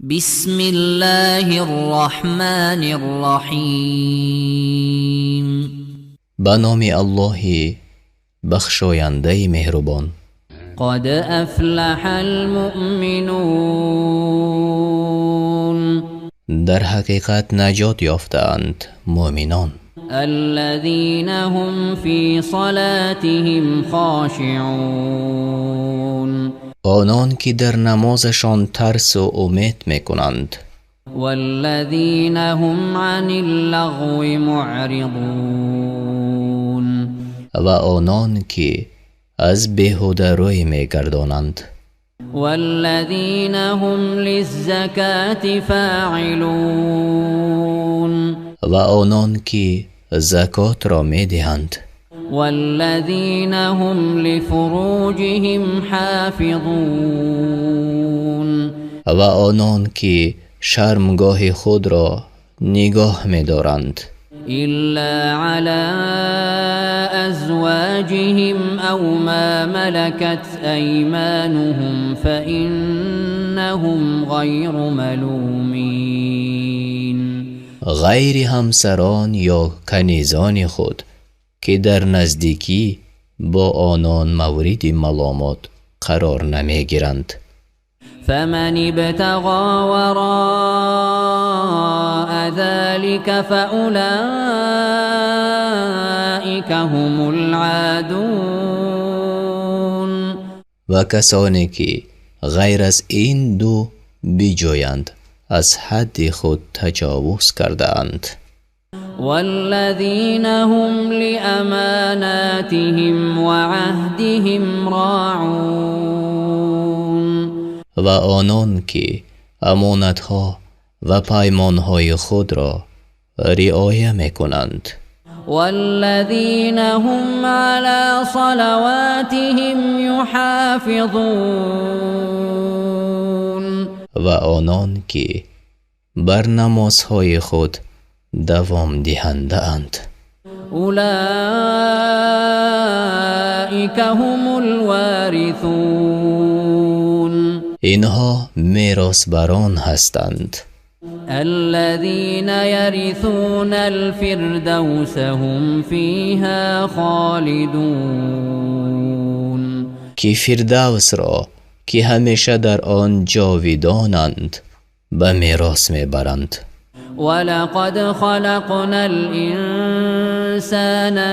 بسم الله الرحمن الرحیم. به نام الله بخشاینده مهربان. قد افلح المؤمنون. در حقیقت نجات یافتند مؤمنان. الذين هم في صلاتهم خاشعون. آنان که در نمازشان ترس و امید میکنند. والذین هم عن اللغو معرضون. و آنان که از بیهوده روی میگردانند. والذین هم للزکاة فاعلون. و آنان که زکات را میدهند. والذین هم لفروجهم حافظون. و آنان که شرمگاه خود را نگاه می‌دارند. إلا على أزواجهم أو ما ملكت أيمانهم فإنهم غير ملومين. غیر همسران یا کنیزان خود که در نزدیکی با آنان مورد ملامت قرار نمیگیرند. فمن ابتغى وراء ذلك فأولئك هم العادون. و کسانی که غیر از این دو بجویند از حد خود تجاوز کرده‌اند. والذین هم لأماناتهم وعهدهم راعون. و آنان که امانتها و پیمانهای خود را رعایت میکنند. والذین هم على صلواتهم یحافظون. و آنان که بر نمازهای خود دوام دهنده اند. اولئک هم الوارثون. اینها میراثبران هستند. الذين يرثون الفردوس هم فيها خالدون. که فردوس را که همیشه در آن جاویدانند به میراث میبرند. ولقد خلقنا الإنسان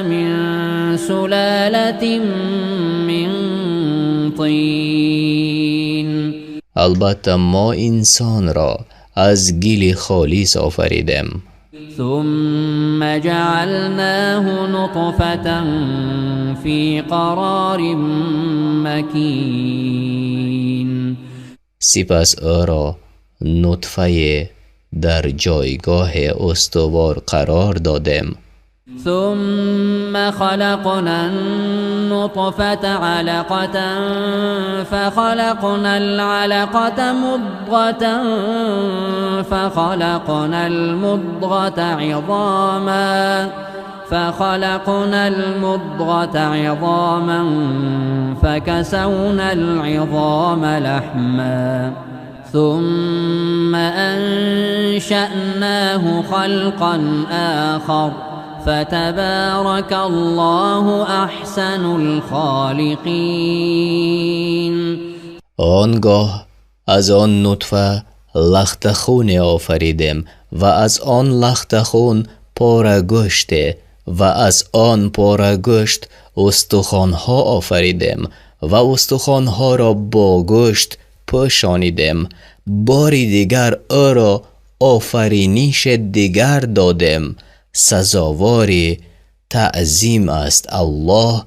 من سلالة من طين. البته ما انسان را از گل خالص آفریدیم. ثم جعلناه نطفة في قرار مكين. سپس او را نطفه در جایگاه استوار قرار دادیم. ثم خلقنا النطفة علقة فخلقنا العلقة مضغة فخلقنا المضغة عظاما فكسونا العظام لحما ثم أنشأناه خلقا آخر فتبارك الله أحسن الخالقین. آنگاه از آن نطفه لخت خون آفریدیم و از آن لخت خون پاره گوشت و از آن پاره گوشت استخوانها آفریدیم و استخوانها را با گوشت پوشانیدیم. باری دیگر او را آفرینش دیگر دادیم. سزاوار تعظیم است الله،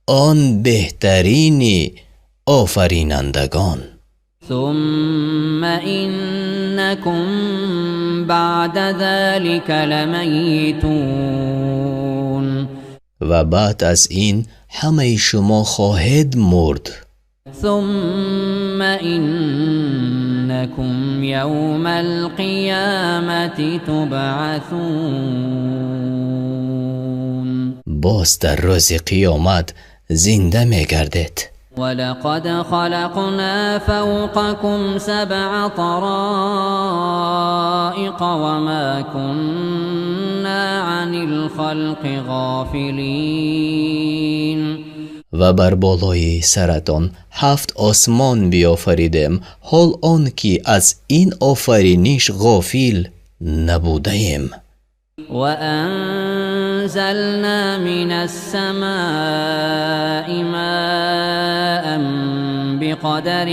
آن بهترین آفرینندگان. ثم انکم بعد ذلك لمیتون. و بعد از این همه شما خواهید مرد. ثم انکم یوم القیامة تبعثون. باز در روز قیامت زنده میگردید. ولقد خلقنا فوقكم سبع طرائق وما كنا عن الخلق غافلين. و بر بالای سرتان 7 آسمان بیافریدیم، حال آن که از این آفرینش غافل نبودیم. وأنزلنا من السماء ماء بقدر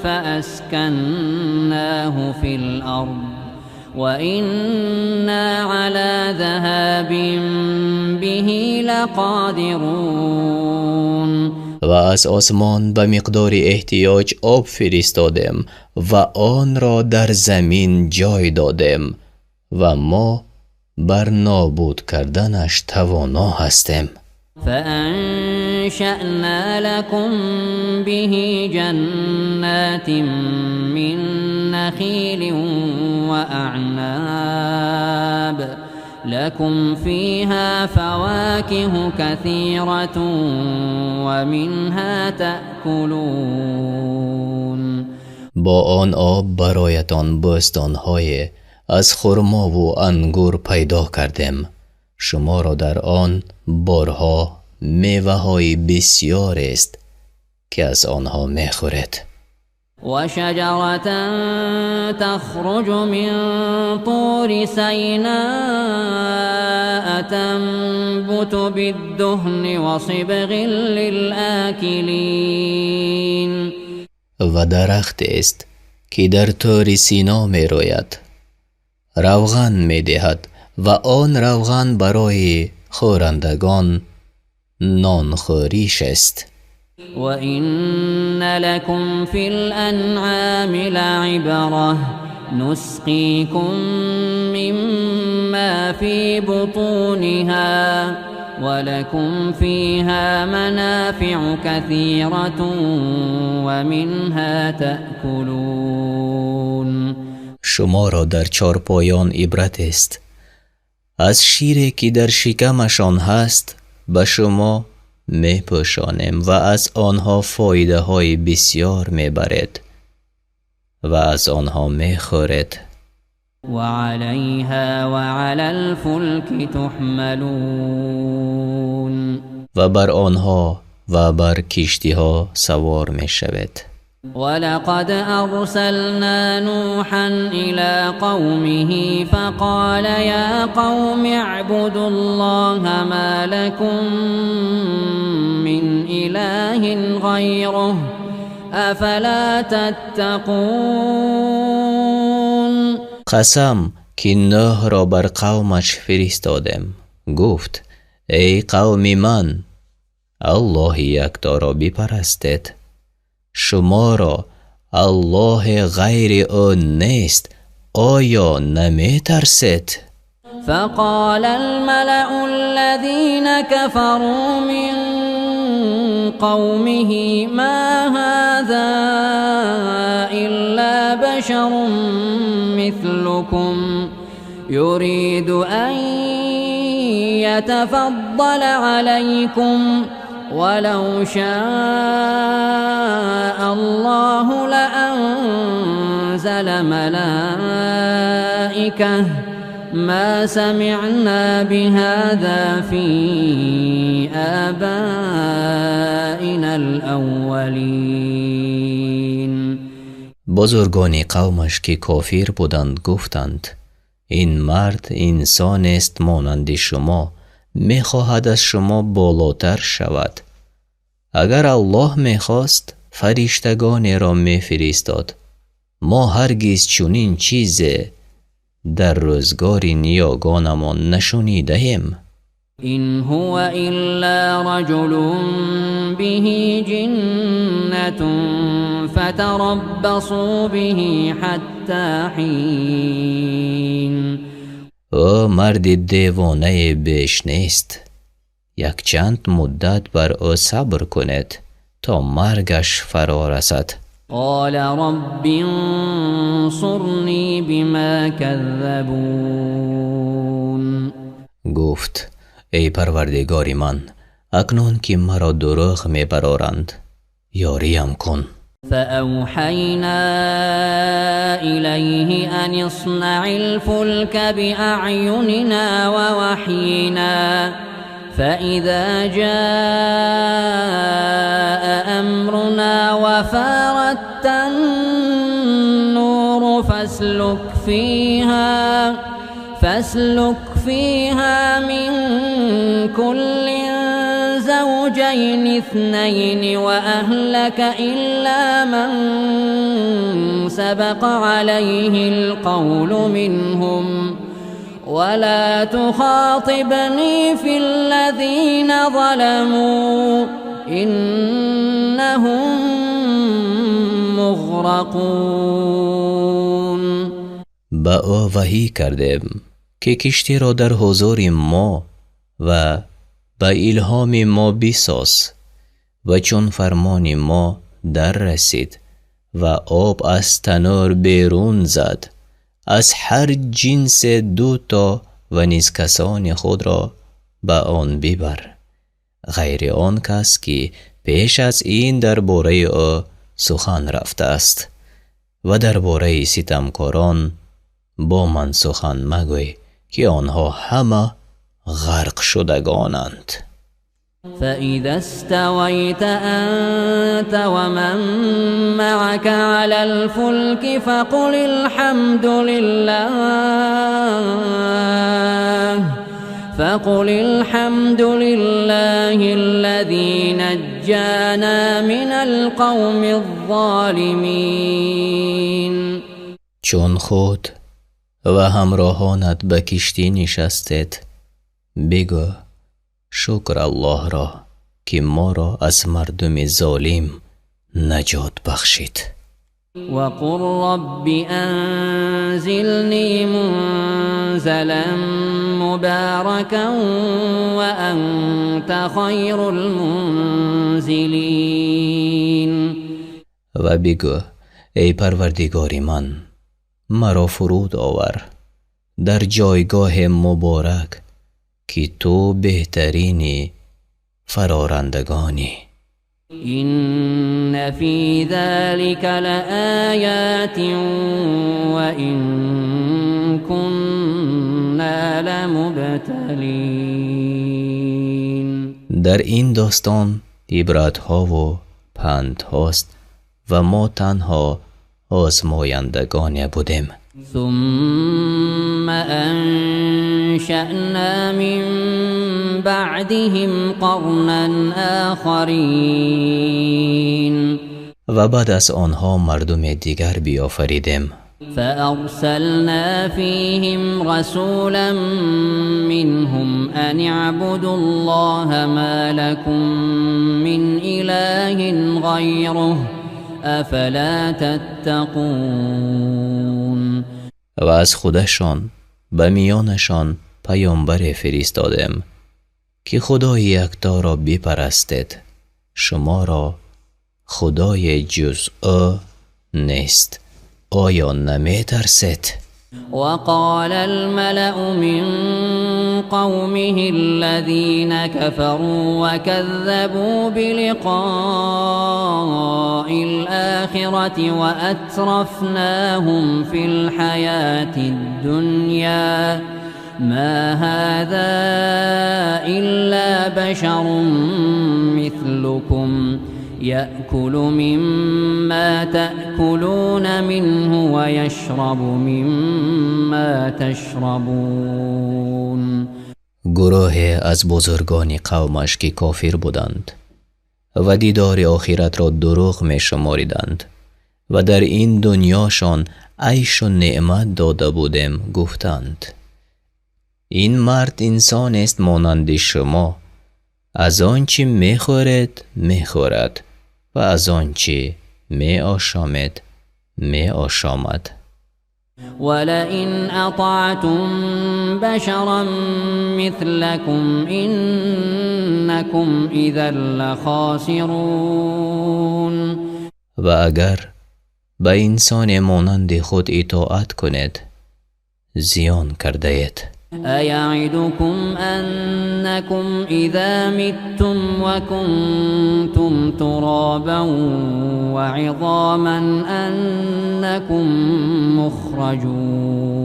فأسكناه في الأرض وإنا على ذهاب به لقادرون. و از آسمان به مقدار احتیاج آب فرستادیم و آن را در زمین جای دادیم و ما بر نابود کردنش توانا هستیم. فأنشأنا لكم به جنات من نخيل وأعناب لكم فيها فواكه كثيرة ومنها تأكلون. با آن آب برایتان بستان‌های از خرما و انگور پیدا کردیم. شما را در آن بارها میوه‌های بسیار است که از آنها میخورید. وشجرة تخرج من طور سیناء تنبت بالدهن وصبغ للآکلین. و درخت است که در طور سینا میروید، روغن میدهد و آن روغن برای خورندگان نانخوریش است. وَإِنَّ لَكُمْ فِي الْأَنْعَامِ لَعِبْرَةً نُسْقِيكُم مِّمَّا فِي بُطُونِهَا وَلَكُمْ فِيهَا مَنَافِعُ كَثِيرَةٌ وَمِنْهَا تَأْكُلُونَ. شما را در چارپایان عبرت است. از شیری که در شکمشان هست به شما می پوشانیم و از آنها فایده های بسیار می برید و از آنها می خورید. و علیها و علی الفلک تحملون. و بر آنها و بر کشتی ها سوار می شوید. ولقد أرسلنا نوحا إلى قومه فقال يا قوم اعبدوا الله ما لكم من إله غيره أفلا تتقون. قسم که نوح را بر قومش فرستادم، گفت ای قوم من، الله یکتا را بپرستید، شما را الله غیر او نیست، آیا نمی ترسید؟ فقال الملأ الذين كفروا من قومه ما هذا إلا بشر مثلكم يريد أن يتفضل عليكم ولو شاء الله لأنزل ملائكة ما سمعنا بهذا في آبائنا الأولين. بزرگان قومش که کافر بودند گفتند این مرد انسان است مانند شما، میخواهد از شما بالاتر شود. اگر الله میخواست فرشتگان را میفرستاد. ما هرگز چنین چیز در روزگار نیاگانمان نشنیده‌ایم. این هو الا رجل به جنة فتربصوا به حتی حین. او مرد دیوانه بیش نیست، یک چند مدت بر او صبر کنید تا مرگش فرا رسد. قال رب انصرنی بما کذبون. گفت ای پروردگار من، اکنون که مرا دروغ میبرارند یاریم کن. فأوحينا إليه أن اصنع الفلك بأعيننا ووحينا فإذا جاء أمرنا وفارت النور فاسلك فيها من كل زوجين اثنين وأهلك إلا من سبق عليه القول منهم ولا تخاطبني في الذين ظلموا إنهم مغرقون. به او وحی کردیم که کشتی را در حضور ما و به الهام ما بساز و چون فرمان ما در رسید و آب از تنور بیرون زد، از هر جنس دو تا و نیز کسان خود را به آن ببر، غیر آن کس که پیش از این درباره او سخن رفته است، و درباره ستمکاران با من سخن مگوی که آنها همه غرق شدگانند. فإذا استويت أنت ومن معك على الفلك فقل الحمد لله الذي نجانا من القوم الظالمين. چون خود و همراهانت به کشتی نشستید، بگو شکر الله را که ما را از مردم ظالم نجات بخشید. وقل رب أنزلني منزلا مباركا وأنت خیر المنزلین. و بگو ای پروردگار من، مرا فرود آور در جایگاه مبارک که تو بهترینی فرارندگانی. إن في ذلك لآيات وإن كنا لمبتلين. در این داستان عبرت‌ها و پندهاست و ما تنها آزمایندگان بودیم. ثم أنشأنا من بعدهم قرنا آخرين. و بعد از آنها مردم دیگر بیافریدیم. فأرسلنا فيهم رسولا منهم أن اعبدوا الله ما لكم من إله غيره افلا تتقون. و از خودشان به میانشان پیامبر فرستادم که خدای یکتا را بپرستید، شما را خدای جز او نیست، آیا نمیترسید؟ وقال الملأ من قومه الذين كفروا وكذبوا بلقاء الآخرة وأترفناهم في الحياة الدنيا ما هذا إلا بشر مثلكم يأكل مما تأكلون منه ويشرب مما تشربون. گروه از بزرگان قومش که کافر بودند و دیدار آخرت را دروغ می شماریدند و در این دنیاشان عیش و نعمت داده بودیم، گفتند این مرد انسان است مانند شما، از آنچه میخورد میخورد و از آنچه میآشامد میآشامد. ولئن اطعتم بشرا مثلكم انكم اذا لخاسرون. و اگر به انسان مانند خود اطاعت کنید زیان کرده اید. أيعدكم أنكم إذا متم وكنتم ترابا وعظاما أنكم مخرجون.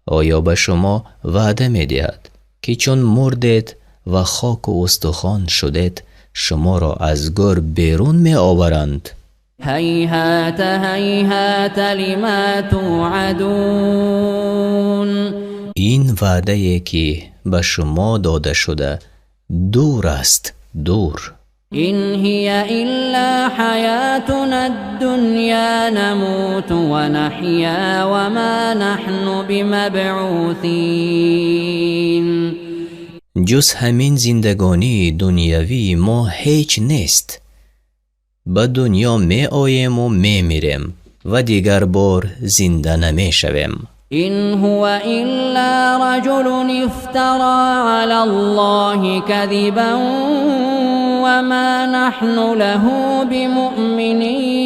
آیا به شما وعده می‌دهد که چون مردید و خاک و استخوان شدید شما را از گور بیرون می آورند؟ هیهات هیهات لما توعدون. این وعده که به شما داده شده دور است، دور. إن هي إلا حياتنا الدنيا نموت ونحيا وما نحن بمبعوثين. جز همین زندگانی دنیوی ما هیچ نیست. به دنیا می آییم و می میریم و دیگر بار زنده نمی شویم. إن هو إلا رجل افترى على الله كذبا وما نحن له بمؤمنين.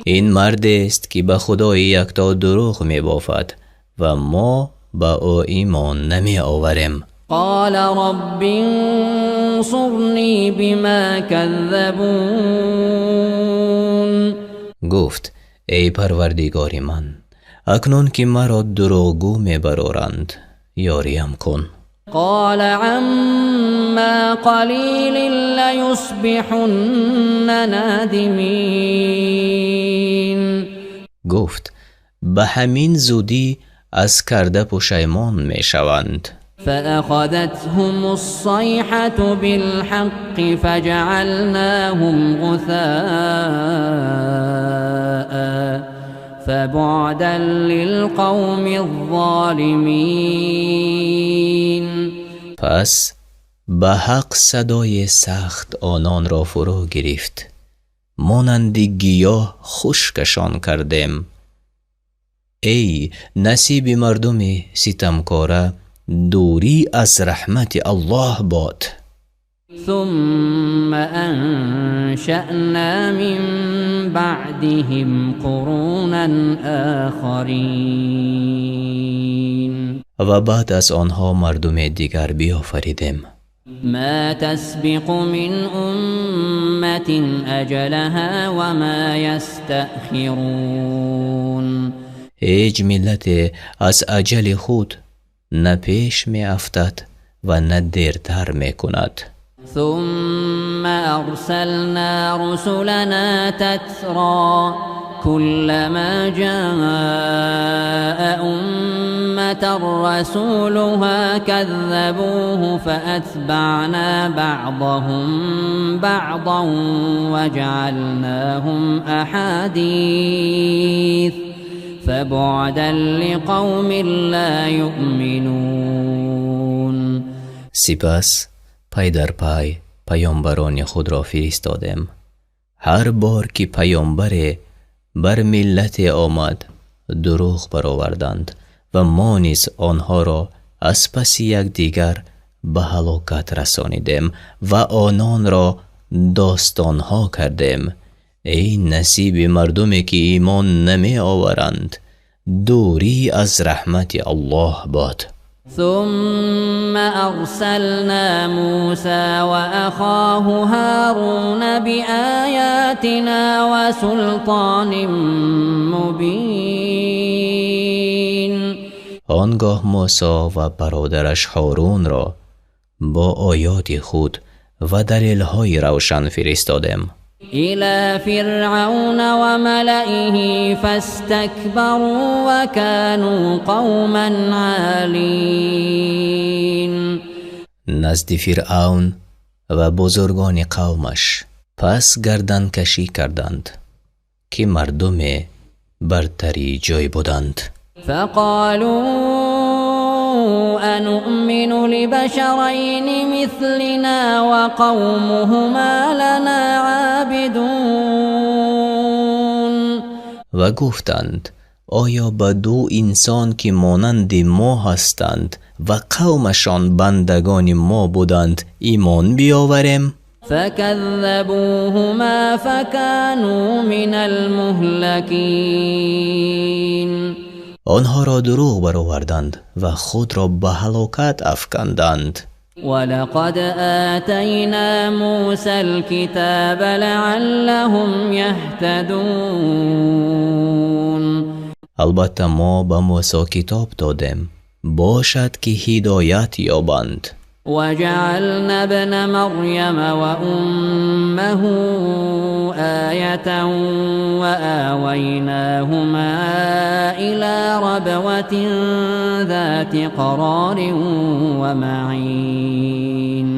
این مرد است که به خدای یکتا دروغ می بافد و ما به او ایمان نمی آوریم. قال رب انصرني بما كذبون. گفت ای پروردگار من، اکنون که مرا دروغگو میبرارند یاریم کن. قال عما قلیل لیصبحن نادمین. گفت به همین زودی از کرده پشیمان میشوند. فأخذتهم الصيحة بالحق فجعلناهم غثاء فبعدا للقوم الظالمين. پس به حق صدای سخت آنان را فرو گرفت، مانند گیاه خشکشان کردیم. ای نصیب مردم ستمکاره دوری از رحمت الله باد. ثم انشأنا من بعدهم قرونا آخرین. و بعد از آنها مردم دیگر بیافریدیم. ما تسبق من امة اجلها وما یستأخرون. هیچ ملت از اجل خود نه پیش می افتد و نه دیرتر می کند. ثم ارسلنا رسلنا تترا كلما جاء أمة رسولها كذبوه فأتبعنا بعضهم بعضا وجعلناهم أحاديث فبعدا لقوم لا يؤمنون. سپس پی در پی پیامبران خود را فرستادیم. هر بار که پیامبر بر ملت آمد دروغ برآوردند و ما نیز آنها را از پس یکدیگر به هلاکت رسانیدیم و آنان را داستانها کردیم. ای نصیب مردمی که ایمان نمی آورند، دوری از رحمت الله باد. ثم أرسلنا موسى وأخاه هارون بآياتنا وسلطان مبين. آنگاه موسی و برادرش هارون را با آیات خود و دلیل‌های روشن فرستادیم. إلى فرعون وملئه فاستكبروا وكانوا قوما عالين. نزد فرعون و بزرگان قومش پس گردن کشی کردند که مردم برتری جای بودند. فقالوا أنؤمن لبشرين مثلنا وقومهما لنا عابدون. و گفتند آیا به دو انسان که مانند ما هستند و قومشان بندگان ما بودند ایمان بیاوریم؟ فكذبوهما فكانوا من المهلكين. آنها را دروغ برآوردند و خود را به هلاکت افکندند. ولقد آتینا موسى الكتاب لعلهم يهتدون. البته ما به موسی کتاب دادیم، باشد که هدایت یابند. وجعلنا ابن مریم وأمه آیة وآویناهما إلى ربوة ذات قرار ومعین.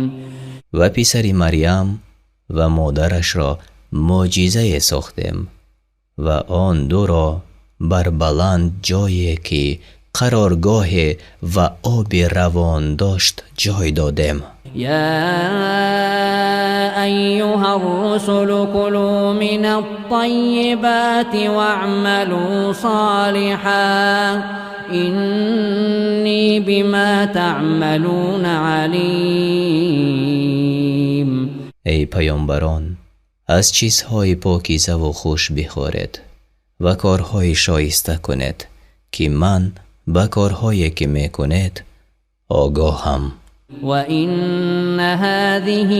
و پسر مریم و مادرش را معجزه ساختیم و آن دو را بر بلند جایی که قرارگاه و آب روان داشت جای دادیم. یا ایها الرسل كلوا من الطیبات واعملوا صالحا اینی بما تعملون علیم. ای پیامبران، از چیزهای پاکیزه و خوش بخورید و کارهای شایسته کنید که من به کارهایی که میکنید آگاهم. و این هذه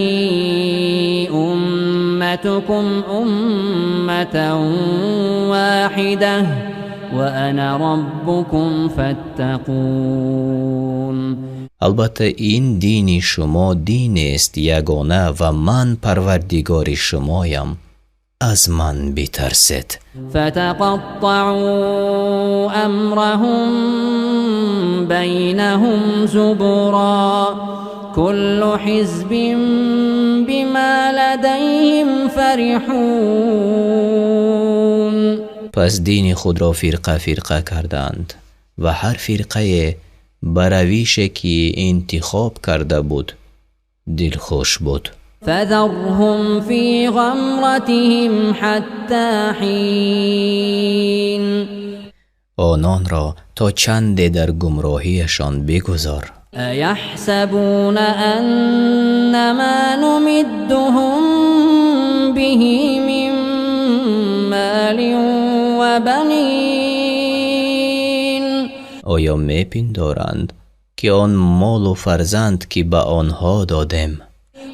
امتكم امة واحدة وانا ربكم فاتقون. البته این دین شما دین است یگانه و من پروردگار شمایم، از من بترسید. فتقطعوا امرهم بینهم زبرا كل حزب بما لديهم فرحون. پس دین خود را فرقه فرقه کردند و هر فرقه به روشی که انتخاب کرده بود دلخوش بود. فذرهم في غمرتهم حتى حين. آنان را تا چند در گمراهیشان بگذار. ایحسبون انما نمدهم به من مال وبنین. آیا میپندارند که آن مال و فرزند که به آنها دادیم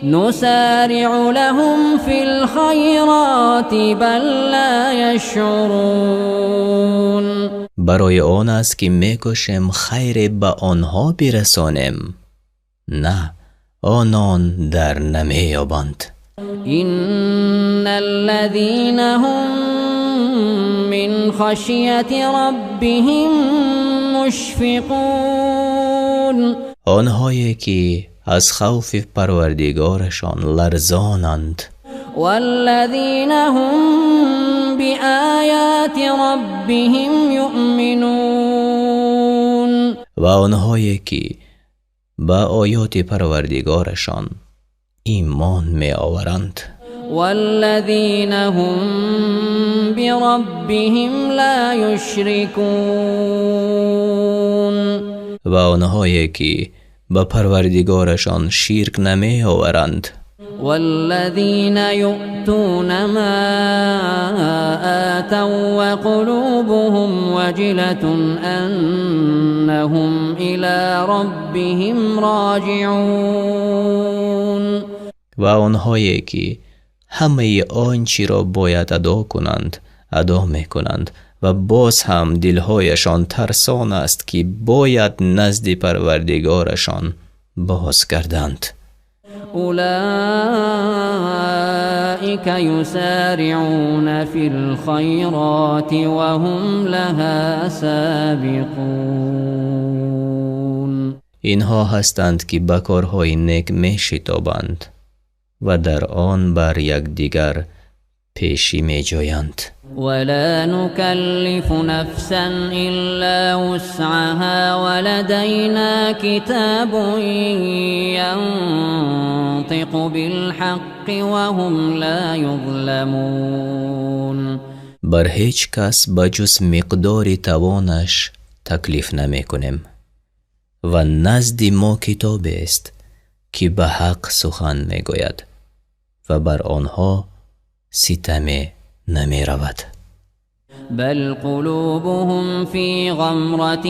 نسارع لهم في الخيرات بل لا يشعرون. برای آن است که میکوشیم خیر به آنها برسانیم، نه آنان در نمییابند. إن الذين هم من خشية ربهم مشفقون. آنهایی که از خوف پروردگارشان لرزانند. والذین هم بآیات ربهم یؤمنون. و آنهایی که به آیات پروردگارشان ایمان می آورند. والذین هم بربهم لا یشرکون. و آنهایی که به پروردگارشان شرک نمی آورند. والذین یؤتون ما آتوا وقلوبهم وجلة انهم الى ربهم راجعون. و آنهایی که همه آنچه را باید ادا کنند ادا می کنند و باز هم دلهایشان ترسان است که باید نزد پروردگارشان باز گردند. اولئک یسارعون فی الخیرات وهم لها سابقون. اینها هستند که به کارهای نیک می شتابند و در آن بر یکدیگر پیشی می جویند. ولا نكلف نفسا إلا وسعها ولدينا كتاب ينطق بالحق وهم لا يظلمون. بر هیچ کس بجز مقدار توانش تکلیف نمی کنیم و نزد ما کتاب است که به حق سخن می گوید و بر آنها ستم نمی رود. بل قلوبهم في غمرة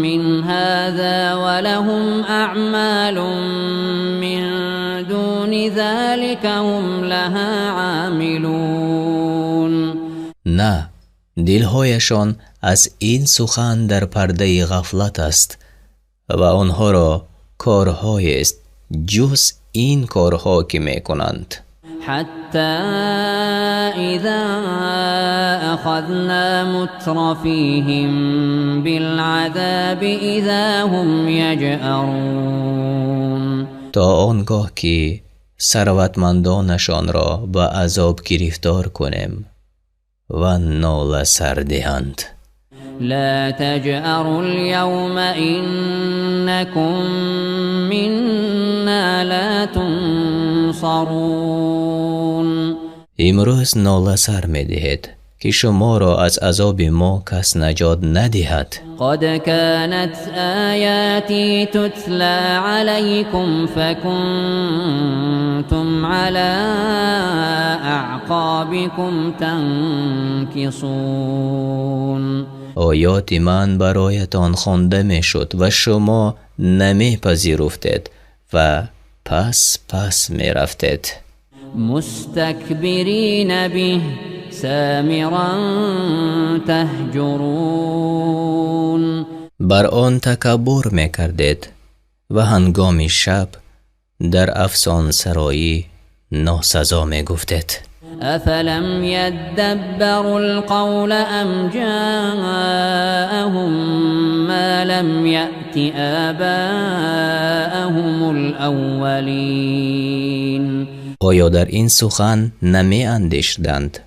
من هذا ولهم أعمال من دون ذلك هم لها عاملون. نه، دلهایشان از این سخن در پرده غفلت است و آنها را کارهای است جز این کارها که میکنند. حتی اذا اخذنا مترفیهم بالعذاب اذا هم یجأرون. تا آنگاه که ثروتمندانشان را به عذاب گرفتار کنیم و ناله سر دهند. لا تجأروا اليوم إنكم منا لا تنصرون. امروز ناله سر می‌دهید که شما را از عذاب ما کس نجات ندهد. قد كانت آیاتی تتلى علیکم فکنتم على اعقابکم تنکصون. آیات من برایتان خوانده میشد و شما نمیپذیرفتید و پس پس میرفتید. مستکبرین به سامرا تهجرون. بر آن تکبر میکردید و هنگام شب در افسان سرایی ناسزا میگفتید. افلم یدبروا القول ام جاءهم ما لم یأت آباءهم الاولین. آیا در این سخن نمی اندیشیدند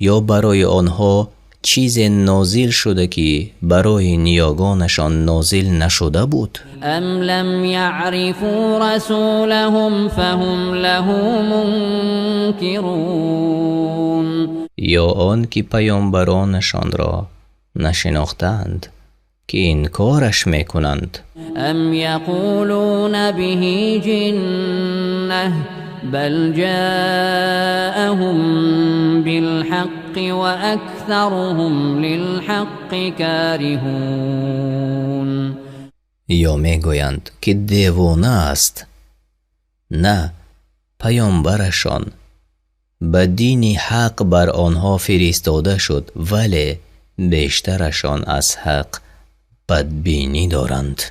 یا برای آنها چیز نازل شده که برای نیاگانشان نازل نشده بود؟ ام لم یعرفوا رسولهم فهم له منکرون. یا آن که پیامبرانشان را نشناختند که انکارش میکنند؟ ام یقولون به جنه بل جاءهم بالحق وأكثرهم للحق كارهون. یا میگویند که دیوانه است. نه، پیامبرشان به دین حق بر آنها فرستاده شد، ولی بیشترشان از حق بدبینی دارند.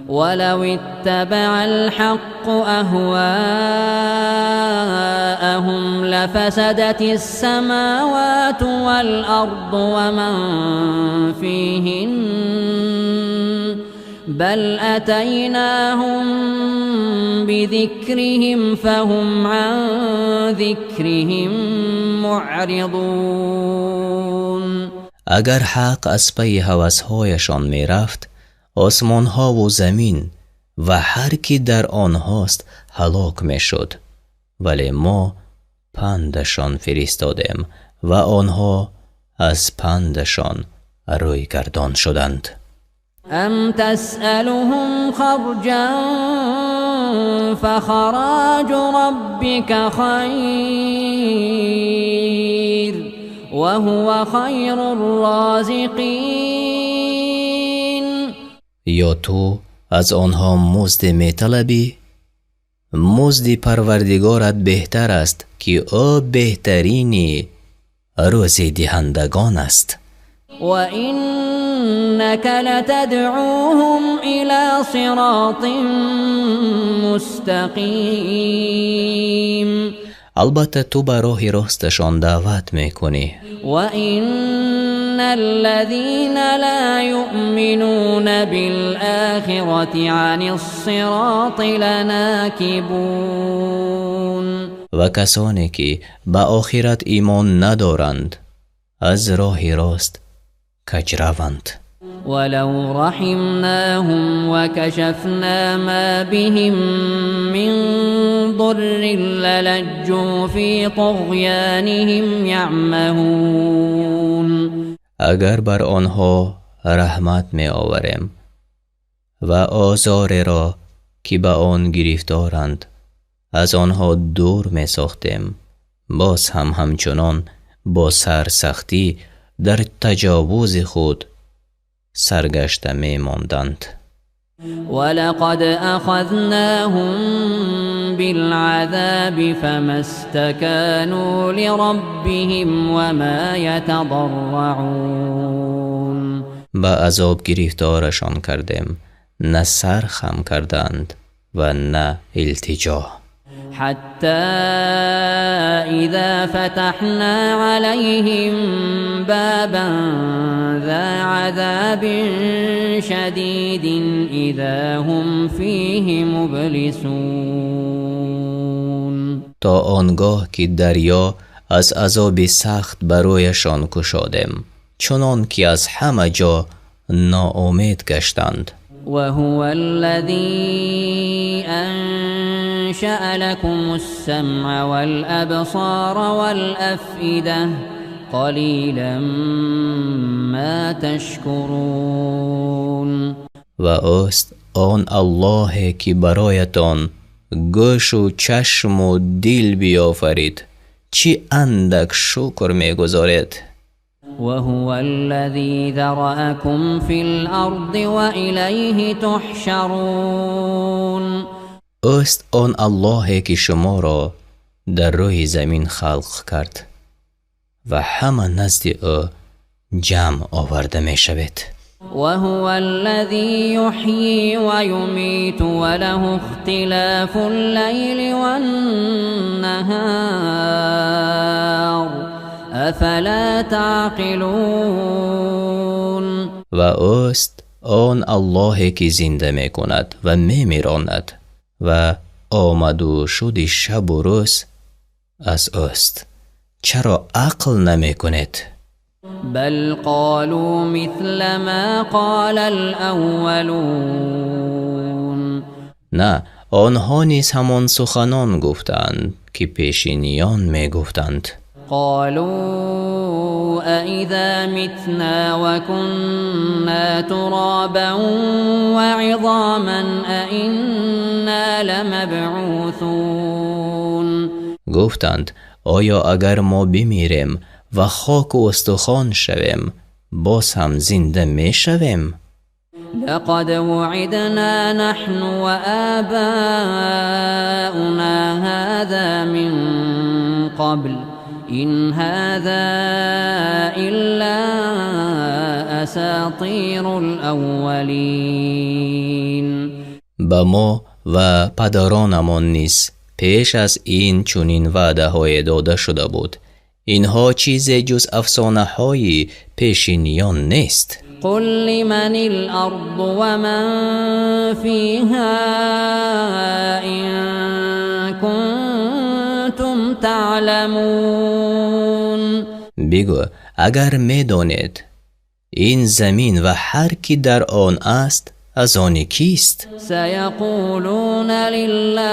ولو اتبع الحق أهواءهم لفسدت السماوات والأرض ومن فيهن بل أتيناهم بذكرهم فهم عن ذكرهم معرضون. اگر حق از پی هوس‌هایشان می‌رفت، آسمان ها و زمین و هر کی در آنهاست هلاک میشد، ولی ما پندشان فرستادیم و آنها از پندشان روی گردان شدند. ام تسألهم خرجا فخراج ربك خیر وهو خیر الرازقین. یا تو از آنها مزد میطلبی؟ مزد پروردگارت بهتر است که او بهترین روزی دهندگان است. و انک لتدعوهم الی صراط مستقیم. البته تو به راه راستشان دعوت میکنی. و ان الذين لا يؤمنون بالآخرة عن الصراط لناكبون. و کسانی که به آخرت ایمان ندارند از راه راست کج روند. ولو رحمناهم وكشفنا ما بهم من ضر للجوا في طغيانهم يعمهون. اگر بر آنها رحمت می آوریم و آزار را که به آن گرفتارند از آنها دور می ساختیم، باز هم همچنان با سرسختی در تجاوز خود سرگشته می‌ماندند. ولقد اخذناهم بالعذاب فما استكانوا لربهم وما يتضرعون. به عذاب گرفتارشان کردیم، نه سر خم کردند و نه التجا. حتى إذا فتحنا عليهم بابا ذا عذاب شديد إذا هم فيه مبلسون. تا آنگاه که دریا از عذاب سخت برایشان کشادیم، چنان که از همه جا ناامید گشتند. وهو الذي أنشأ لكم السمع والأبصار والأفئدة قليلا ما تشكرون. و اوست آن الله که برایتان گوش و چشم و دل بیافرید، چی اندک شکر میگذارید. وهو الذي ذرأكم في الأرض وإليه تحشرون. اوست آن الله که شما را در روی زمین خلق کرد و همه نزد او جمع آورده می شوید. وهو الذي يحيي ويميت وله اختلاف الليل والنهار افلا تعقلون. و اوست آن الله که زنده می کند و می میراند و آمد و شد شب و روز از اوست، چرا عقل نمی کنید؟ بل قالوا مثل ما قال الاولون. نه، آنها نیز همان سخنان گفتند که پیشینیان می گفتند. قالوا أإذا متنا وكنا ترابا وعظاما أإنا لمبعوثون. گفتند آیا اگر ما بمیریم و خاک و استخوان شویم باز هم زنده می شویم؟ لقد وعدنا نحن وآباؤنا هذا من قبل إن هذا إلا أساطير الأولين. به ما و پدرانمان نیز پیش از این چنین وعده های داده شده بود. اینها چیز جز افسانه های پیشینیان نیست. قل لمن الأرض ومن فيها إن كنتم تعلمون. بگو اگر میدانید این زمین و هر کی در آن است از آن کیست؟ سیقولون لله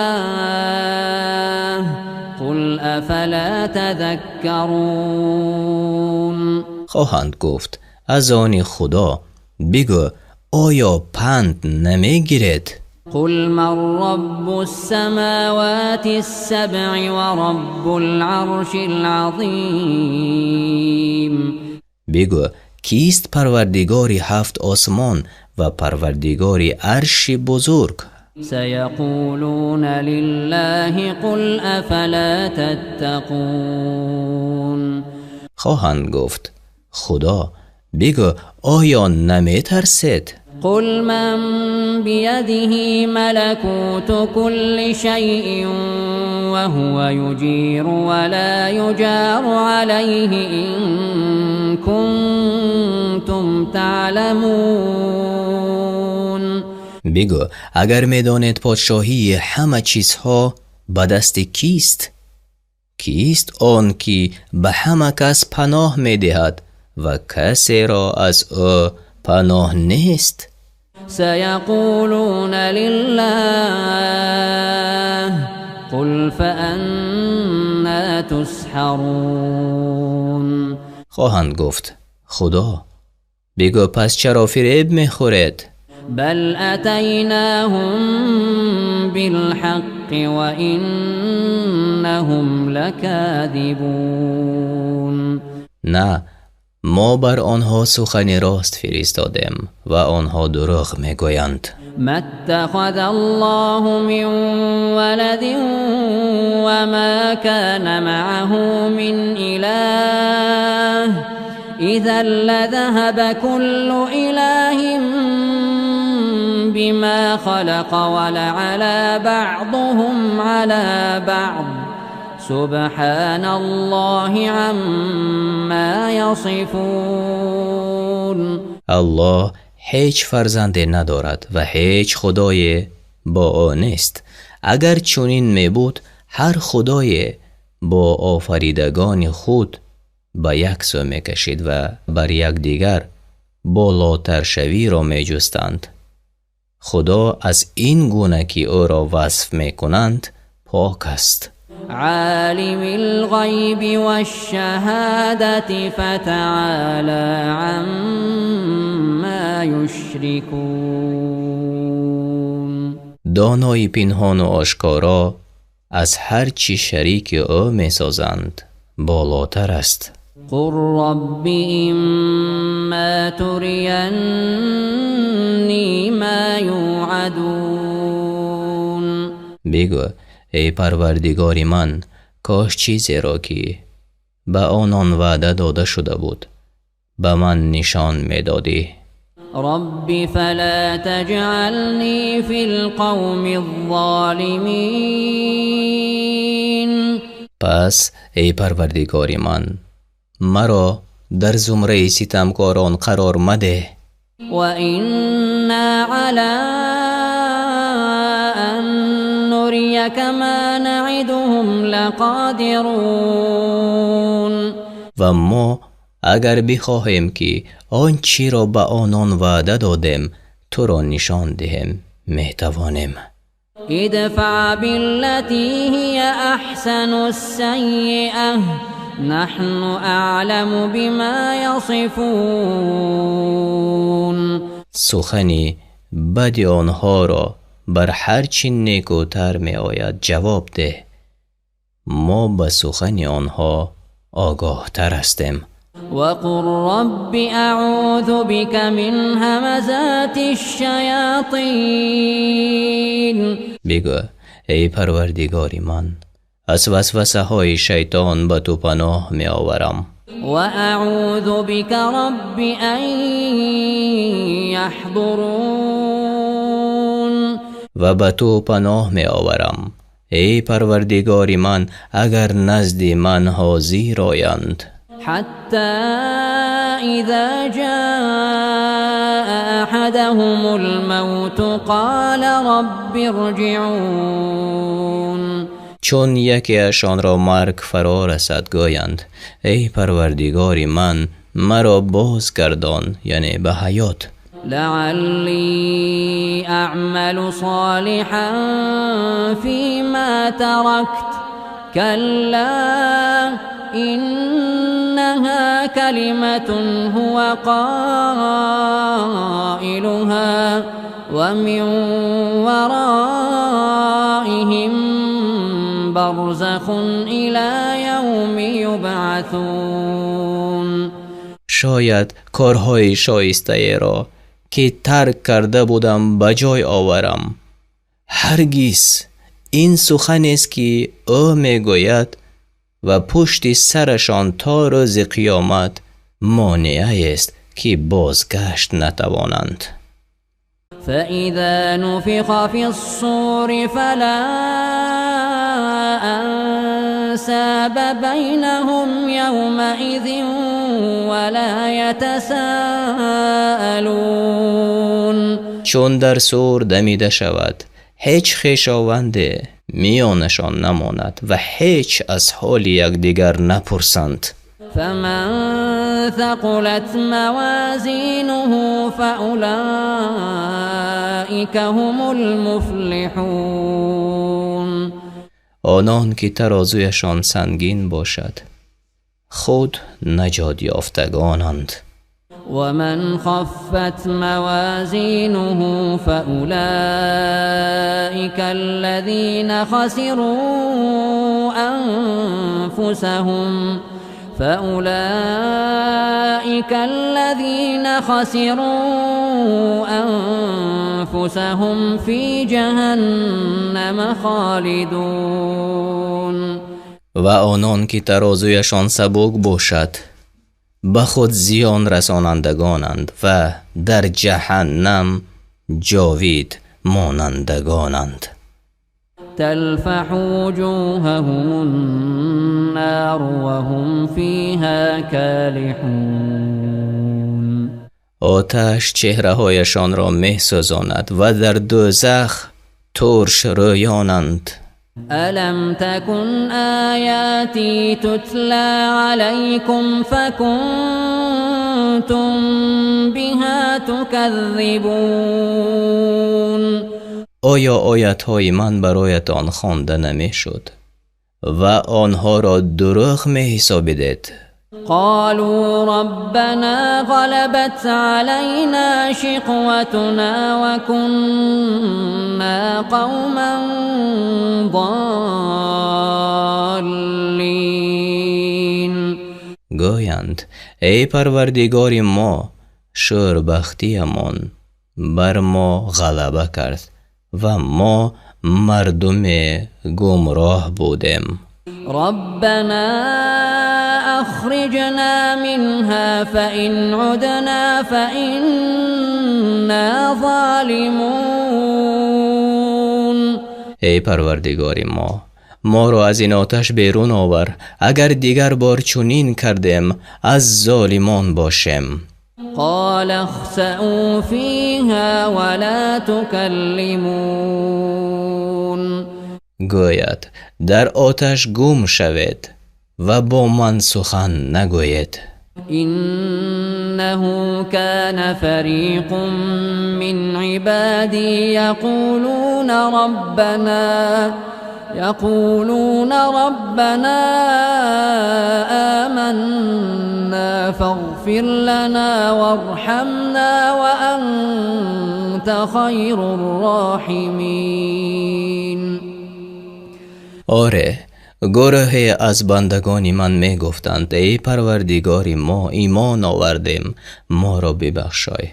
قل افلا تذکرون. خواهند گفت از آن خدا. بگو آیا پند نمیگیرید؟ قل من رب السماوات السبع ورب العرش العظیم. بگو کیست پروردگار هفت آسمان و پروردگار عرش بزرگ؟ سیقولون لله قل افلا تتقون. خواهند گفت خدا. بگو آیا نمی ترسید؟ قل من بيده ملكوت كل شيء وهو يجير ولا يجار عليه إن كنتم تعلمون. بگو اگر میدانید پادشاهی همه چیزها به دست کیست؟ کیست آن که به همه کس پناه میدهد و کسی را از او پناه نیست؟ سیقولون لله قل فأنا تسحرون. خواهند گفت خدا. بگو پس چرا فریب میخورید؟ بل اتیناهم بالحق وانهم لکاذبون. نه، ما بر آنها سخن راست فرستادیم و آنها دروغ میگویند. ما اتخذ الله من ولد وما كان معه من إله إذا لذهب كل إله بما خلق ولعلى بعضهم على بعض سبحان الله عما يصفون. الله هیچ فرزندی ندارد و هیچ خدای با او نیست. اگر چنین می بود هر خدای با آفریدگان خود به یک سو می کشید و بر یکدیگر بالاتر شوی را می جستند. خدا از این گونه که او را وصف می کنند پاک است. عالم الغیب والشهادة فتعالى عما یشرکون. دانای پنهان و آشکارا از هر چی شریک او می سازند بالاتر است. قل رب اما ترینی ما یوعدون. بگو ای پروردگار من، کاش چیزی را که به آنان وعده داده شده بود به من نشان میدادی. رب فلا تجعلنی فی القوم الظالمین. پس ای پروردگار من، مرا در زمره ستمکاران قرار مده. و اینا علی ان نریک ما نعدهم لقادرون. و ما اگر بخواهیم که آن چی را به آنان وعده دادیم تو را نشان دهیم میتوانیم. ادفع بالتي هي احسن السیئة نحن اعلم بما یصفون. سخن بد آنها را بر هر چی نیکوتر می آید جواب ده، ما به سخن آنها آگاه تر هستیم. وقل رب اعوذ بك من همزات الشیاطین. بگو ای پروردگار من، از وسوسه های شیطان به تو پناه می آورم. و اعوذ بك رب ان یحضرون. و به تو پناه می آورم ای پروردگار من اگر نزد من حاضر آیند. حتی اذا جاء احدهم الموت قال رب ارجعون. چون یکیشان را مرگ فرا رسد گویند ای پروردگار من، مرا بازگردان، یعنی به حیات. لعلی اعمل صالحا فيما تركت كلا إنها كلمة هو قائلها ومن ورائهم برزخ إلى يوم يبعثون. شاید کارهای شایسته را که ترک کرده بودم به جای آورم. هرگز. این سخن است که او میگوید و پشت سرشان تا روز قیامت مانعه است که بازگشت نتوانند. فإذا نفخ في الصور فلا أنساب بينهم يومئذ ولا يتساءلون. چون در صور دمیده شود هیچ خویشاوند میانشان نماند و هیچ از حال یکدیگر نپرسند. فمن ثقلت موازینه فأولئک هم المفلحون. آنان که ترازویشان سنگین باشد خود نجات یافتگانند. ومن خفت موازینه فأولئک الذین خسروا فأولئك الذين خسروا أنفسهم في جهنم خالدون. و آنان که ترازویشان سبک باشد به خود زیان رسانندگانند و در جهنم جاوید مانندگانند. تلفح وجوههم النار وهم فيها كالحون. آتش چهره‌هایشان را می‌سوزاند و در دوزخ ترش رویانند. ألم تكن آياتي تتلى عليكم فكنتم بها تكذبون. آیا آیت‌های من برایتان خوانده نمی‌شد و آنها را دروغ می‌حسابیدید؟ قالوا ربنا غلبت علينا شقوتنا وكنا قوما ضالين. گویند ای پروردگار ما، شوربختیمان بر ما غلبه کرد و ما مردم گمراه بودیم. ربنا اخرجنا منها فإن عدنا فإنا ظالمون. ای پروردگار ما، ما را از این آتش بیرون آور، اگر دیگر بار چنین کردیم از ظالمان باشیم. قال اخسئوا فيها ولا تكلمون. گوید در آتش گم شوید و با من سخن نگویید. إنه كان فريق من عبادي يقولون ربنا آمنا فاغفر لنا وارحمنا وأنت خير الراحمين. آره، گروهی از بندگان من می گفتند ای پروردگار ما ایمان آوردیم، ما را ببخشای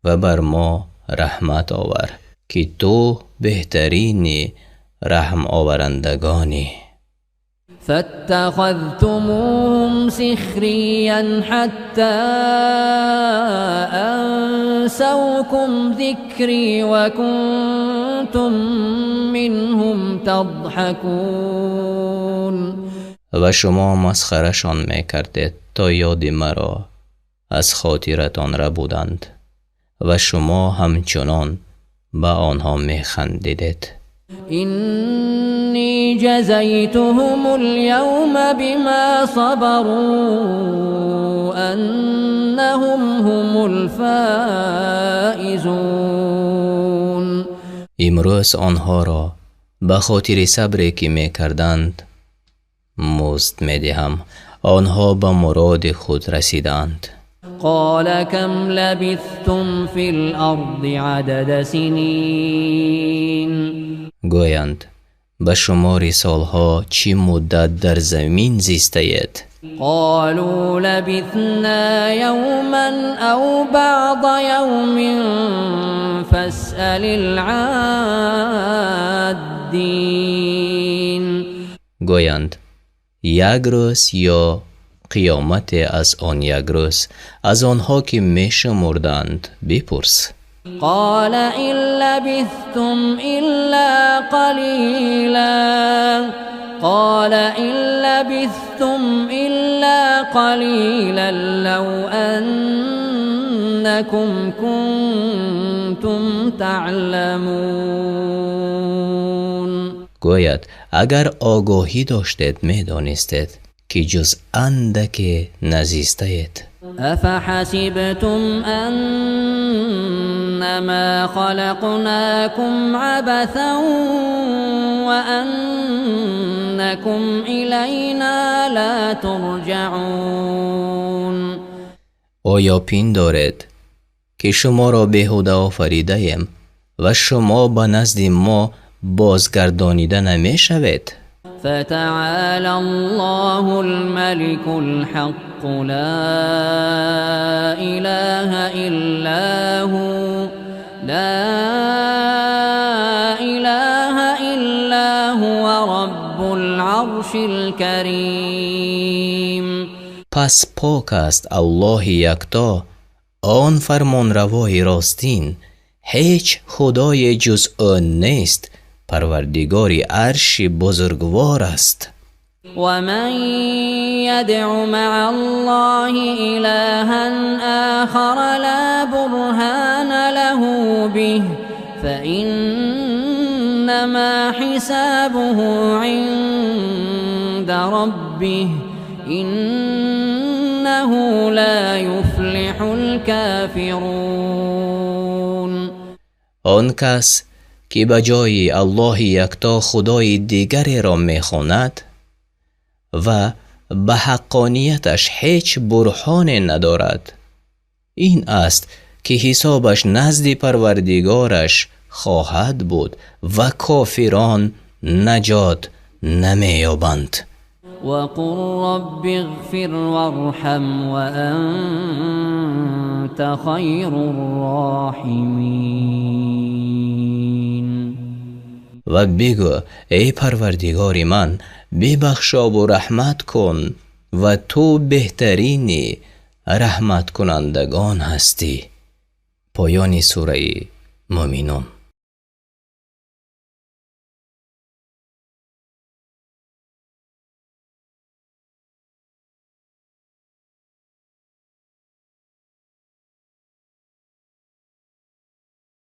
و بر ما رحمت آور که تو بهترین رحم آورندگانی. فاتخذتموهم سخريا حتى أنسوكم ذكري وكنتم منهم تضحكون. و شما مسخره‌شان می‌کردید تا یاد مرا از خاطرتان ربودند و شما همچنان به آنها می‌خندیدید. إني جزيتهم اليوم بما صبروا أنهم هم الفائزون. امروز آنها را به خاطر صبری که می‌کردند مزد می‌دهم، آنها به مراد خود رسیدند. قال كم لبثتم في الأرض عدد سنين. گویند به شمار سالها چی مدت در زمین زیستید؟ قالوا لبثنا يوما أو بعض يوم فاسأل العادين. گویند یک روز یا قیامت از آن یک روز از آنها که می شمردند بپرس. قال إن لبثتم إلا قليلا قال إن لبثتم إلا قليلا لو أنكم كنتم تعلمون. گوید اگر آگاهی داشتید می دانستید که جز اندک نزیستید. أفحسبتم أنما خلقناكم عبثا وأنكم إلينا لا ترجعون. آیا پندارید که شما را بیهوده آفریده‌ایم و شما به نزد ما بازگردانیده نمی‌شوید؟ فتعالى الله الملك الحق لا إله إلا هو لا إله إلا هو رب العرش الكريم. پس پاک است الله یکتا، آن فرمانروای راستین، هیچ خدای جز او نیست، پروردگار عرش بزرگوار است. ومن يدع مع الله إلها آخر لا برهان له به فإنما حسابه عند ربه إنه لا يفلح الكافرون. آن کس که به جای الله یکتا خدای دیگری را میخواند و به حقانیتش هیچ برهان ندارد، این است که حسابش نزد پروردگارش خواهد بود و کافران نجات نمییابند. وقل رب اغفر وارحم وأنت خیر الراحمین. و بگو ای پروردگار من، ببخشا و رحمت کن و تو بهترین رحمت کنندگان هستی. پایان سوره مؤمنون.